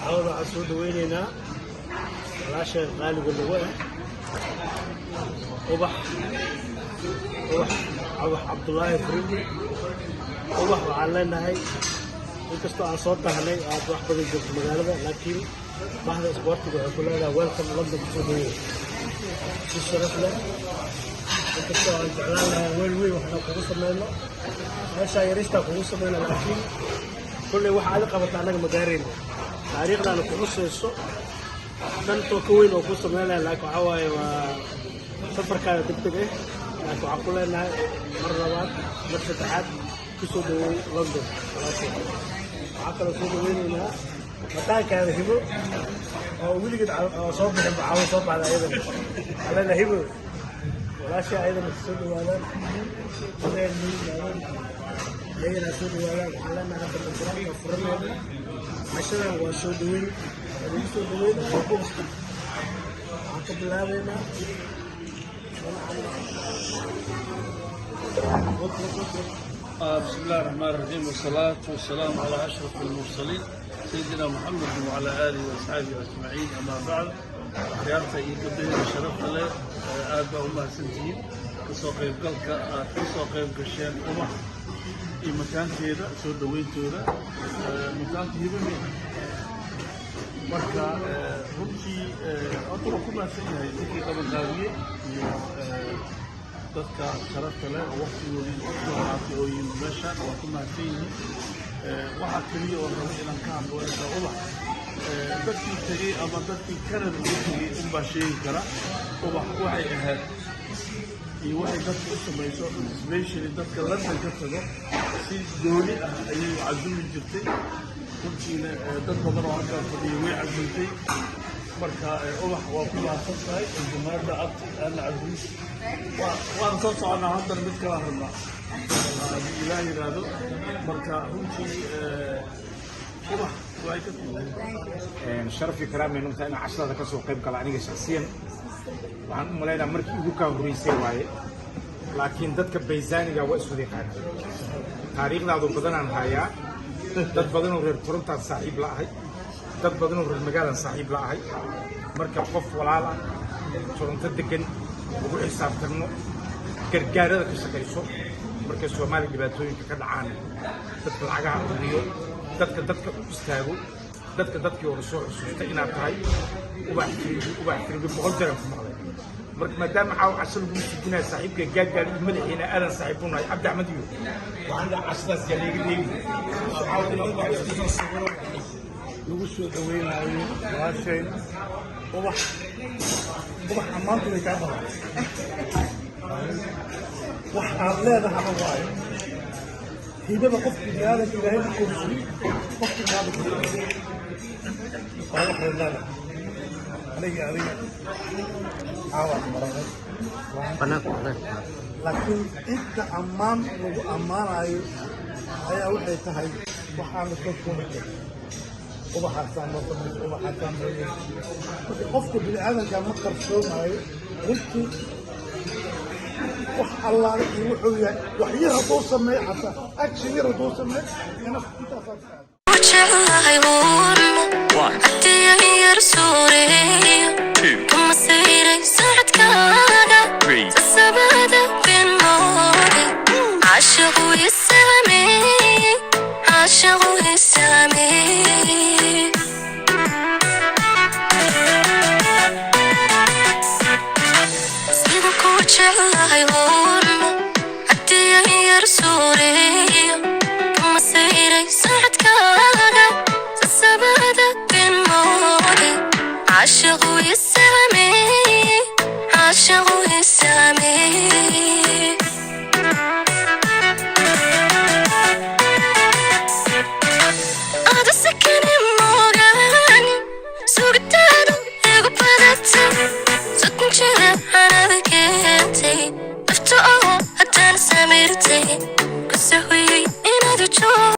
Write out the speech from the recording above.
Cawda waxaan soo dhaweynaynaa walaasheen qaaliga lagu ah, Ubax, Ubax, Ubax Cabdulaahi Frimbi. Ubax, waxaan leenahay, inkastoo aan soo tahnay, aad wax badan joogto magaalada, laakiin bahda isboortiga waxay ku leedahay welcome. London kusoo dhaweey si sharaf leh. Inkastoo aan jeclaan lahay weyn weyn waxna kugu sameyno, meeshaa yaristaa kugu sameyno, laakiin kolley waxa aad qabata annaga ma gaarayno. Taariikhdaana ku xusayso dantoo ka weyn oo ku sameynaya, laakiin waxaa waaye waa safarkaada deg deg ah. Laakiin waxaan ku leenahay mar labaad, mar saddexaad, kusoo dhaweey London walaashay. Waxaa kaloo soo dhaweynaynaa mataankaada Hibo oo weligeed oo soo bixin, caawo soo baxda ayadana. Waxaan leenahay Hibo walaashay ayadana soo dhawaadaan, iyagana soo dhawaadaan. Waxaan leenahay hadda garoonka furanayna, cashadan waa soo dhaweyn, waa lagu soo dhaweynaya. Waxaan ka bilaabeynaa dhinacan. بسم الله الرحمن الرحيم، والصلاة والسلام على أشرف المرسلين سيدنا محمد وعلى آله وأصحابه أجمعين، أما بعد. Akhyaarta iyo gabdhaheeda sharafta leh, aad baa u mahadsantihiin kasoo qaybgalka aad ka soo qayb gasheen Ubax iyo mataanteeda soo dhaweyntooda, mataanta Hibame. Marka runtii horta waa ku mahadsan yahay ninkii qabanqaabiye iyo dadka sharafta leh oo waqtigoodii soo qaatay oo yimid meesha, waa ku mahadsan yihiin. Waxaa keliya oo raba inaan ka hadlo waa Ubax. Dadkii tegey ama dadkii Canada u tegey unbaa sheegi kara Ubax waxay ahayd iyo waxay dadka u samayso, especially dadka London ka tago. Si gooni ah ayay u casumi jirtay. Runtiina dad badan oo halkaa fadhiyay way casumtay. Marka Ubax, waa ku mahadsan tahay casumaadda abti aadna casumis. Waan soo soconaa, haddana mid kala rabnaa haddii Ilaah yidhaahdo. Marka runtii Ubax way ka Sharaf iyo karaamay nunta inaan cashadaada ka soo qayb gala. Aniga shakhsiyan waxaan u malaynaa markii ugu kaa horreysay waaye, laakiin dadka baysaaniga waa iswada yaqaanaa. Taariikhdaadu badanaan hayaa. Dad badanoo reer Torontaan saaxiib la ahay, dad badanoo reer magaalaan saaxiib la ahay. Marka qof walaal ah, Toronto degan, lagu xisaabtanno, gargaarada ka shaqayso, markay Soomaaliya dhibaatooyinka ka dhacaan dadka lacagaha ururiyo, dadka dadka u istaago, dadka dadkii hore soo xusuusta inaad tahay. Ubax Firimbi, Ubax Firimbi, 100 jeer aan ku maqlay. Marka maadaama caawa casho lagu sujinaya, saaxiibka Gaagaal iyo madaxiina aadan saaxiib u nahay, Cabdi Axmed, iyo waxaan dhaha cashadaas yaa layga reebi caawa inaan Ubax isku soo sawiro. Lagu soo dhaweynayo walaashayn Ubax. Ubax, ammaantu way kaa badan, wax aad leedahaba waayo hibada qofka biniaadamka Ilaahay markuu siiyo, qofka qaadi karo waa wax leedahay. Aniga adiga caawaan baranay, laakiin inta ammaan lagu ammaanayo ayaa waxay tahay waxaan la soo koobi karin. Ubaxaasaa noo samayso, ubaxaasaa noo yeesho. Marka qofka bini aadamka ma qarsoomaayo runtii wax allaale iyo wuxuu yahay. Wax yar hadduu sameeyo, xataa action yar hadduu sameeyo, ina intaasaa Jeclahay wuuna haddii ay yar soo